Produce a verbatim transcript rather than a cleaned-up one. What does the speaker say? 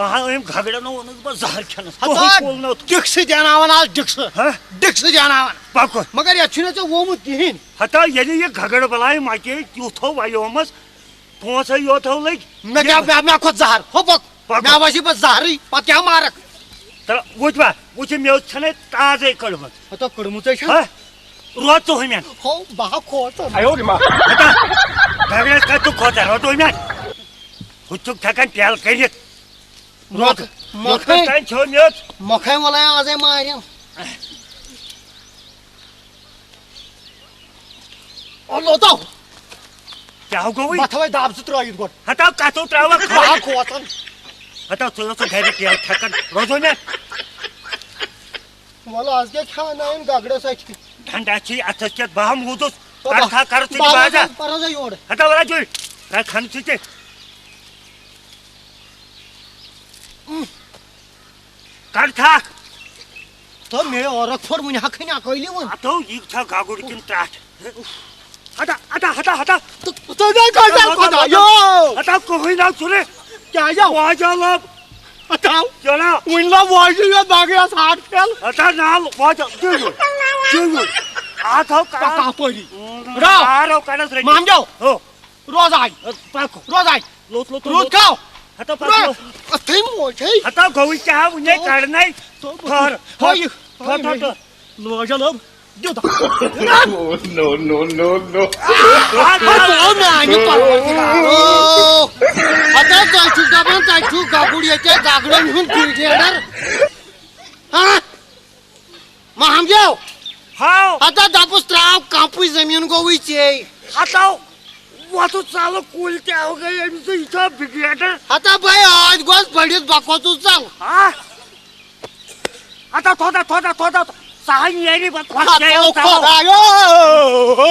آ، أمۍ گگرن ووٚنُس بہٕ زہر کھٮ۪نس۔ ہتا، کٕہٕنۍ کُل نہٕ۔ ڈِکسہٕ دیٛاوناوان آز، ڈِکسہٕ۔ ہہ؟ ڈِکسہٕ دیٛاوناوان۔ پکُن۔ مگر یتھ چھُنہٕ ژےٚ وومُت کِہیٖنۍ۔ ہتا، ییٚلہِ یہِ گگر بلاے مۄکے، تیُتھ ہو ویومس، پونٛسے یوت ہو لٔگۍ۔ مےٚ کیٛاہ، مےٚ، مےٚ کھوٚت زہر۔ ہو پک۔ پکُن۔ مےٚ وسی پتہٕ زہرٕے، پتہٕ کیٛاہ مارکھ؟ تہٕ وٕچھ با، وٕچھ، مےٚ ٲس ژھنٕے تازے کٔڑمٕژ۔ ہتا، کٔڑمٕژے چھےٚ۔ ہہ؟ روز ژٕ ہُمٮ۪ن۔ ہو، بہٕ ہا کھوژان۔ ہتا، گگرس کتھ ژٕ کھوژان، روز ژٕ ہُمٮ۪ن۔ ہُہ چھُکھ تھکان ٹیل کٔرِتھ۔ مۄکھ-، مۄکھ-، مۄکھے۔ یوٚتَس تام چھو میٚژ۔ مۄکھے وَلَے آزے ماریم۔ او لوتو۔ کیٛاہ گوٚوُے؟ بہٕ تھاوَے دَب زٕ ترٛٲیِتھ گۄڈٕ۔ ہتاو کَتھو ترٛاوَکھ بہٕ ہا کھوژان۔ کھوژان۔ ہتاو ژٕ اوسُکھ گرِ ٹیل تھٮ۪کان۔ روزو مےٚ۔ وَلہٕ آز کیٛاہ کھیٛاوناوَن گگرَس اَتھِ؟ ڈنڈا چھی اَتھَس کٮ۪تھ بہٕ ہا موٗدُس۔ بابا، کَر تھا کَرٕ ژٕ بابا، بازا۔ پَرو سا یورٕ۔ ہتا وَلا جُے۔ رَٹھ ہَنہٕ ژٕ تہِ۔ کڑ تھکھ۔ تو مے اورک پھوڑ وٕنہِ ہا کھنہِ اکٲلی وۄنۍ۔ اتھو یہِ چھا گگُر کِنہٕ ترٛٹھ؟ ہتا، ہتا، ہتا، ہتا۔ تہٕ ژٕ گٔے کٲنٛسہِ ہتا، خۄدا، ہتا، یو۔ ہتا کٕہٕنۍ نہ ژھُنہِ۔ کیٛازِ آو؟ واجہ لب۔ ہتا۔ جنا۔ وٕنہِ لب واجہِ یوت باقٕے آس ہاٹ فیل۔ ہتا نال واجہ، دِیِو۔ دِیِو۔ اتھ ہو پکا پٲری۔ را۔ آرو کڑس رٔٹِتھ۔ مام جاو۔ ہو۔ روزاے۔ پکو۔ روزاے۔ لوٚت، لوٚت، روٗد لوٚت۔ کھاو۔ ہتا پتہٕ روٗد۔ لوٚت۔ اتھے موجے۔ ہتا گوٚوٕے کیٛاہ وُنہِ تو۔ کڑنے۔ تو۔ تھر۔ ہو یہِ۔ تھر، تھر، تھر۔ لوجا لوٚب۔ دیُت۔ No, no, no, no. ہتا میانہِ پروردگارو۔ ہتا تۄہہِ چھُو دپان تۄہہِ چھُو گگُر ییٚتہِ گگرن ہُنٛد dictator۔ ہاں؟ مہم دیو۔ ہاو۔ ہتا دپُس تراو کمپُے زٔمیٖن گوٚوٕے ژے۔ ہتاو وۄتھُس ژلہٕ کُلۍ تہِ ہو گٔے أمِس تہٕ یہِ چھا dictator؟ ہتا بے ٲدۍ گوس بٔڑِتھ بہ کھوٚتُس ژل۔ ہا؟ ہتا تھوٚدا تھوٚدا تھوٚدا سہل نیری بہ کھوٚت ہتو ژےٚ یوت ژلو۔ خۄدایو۔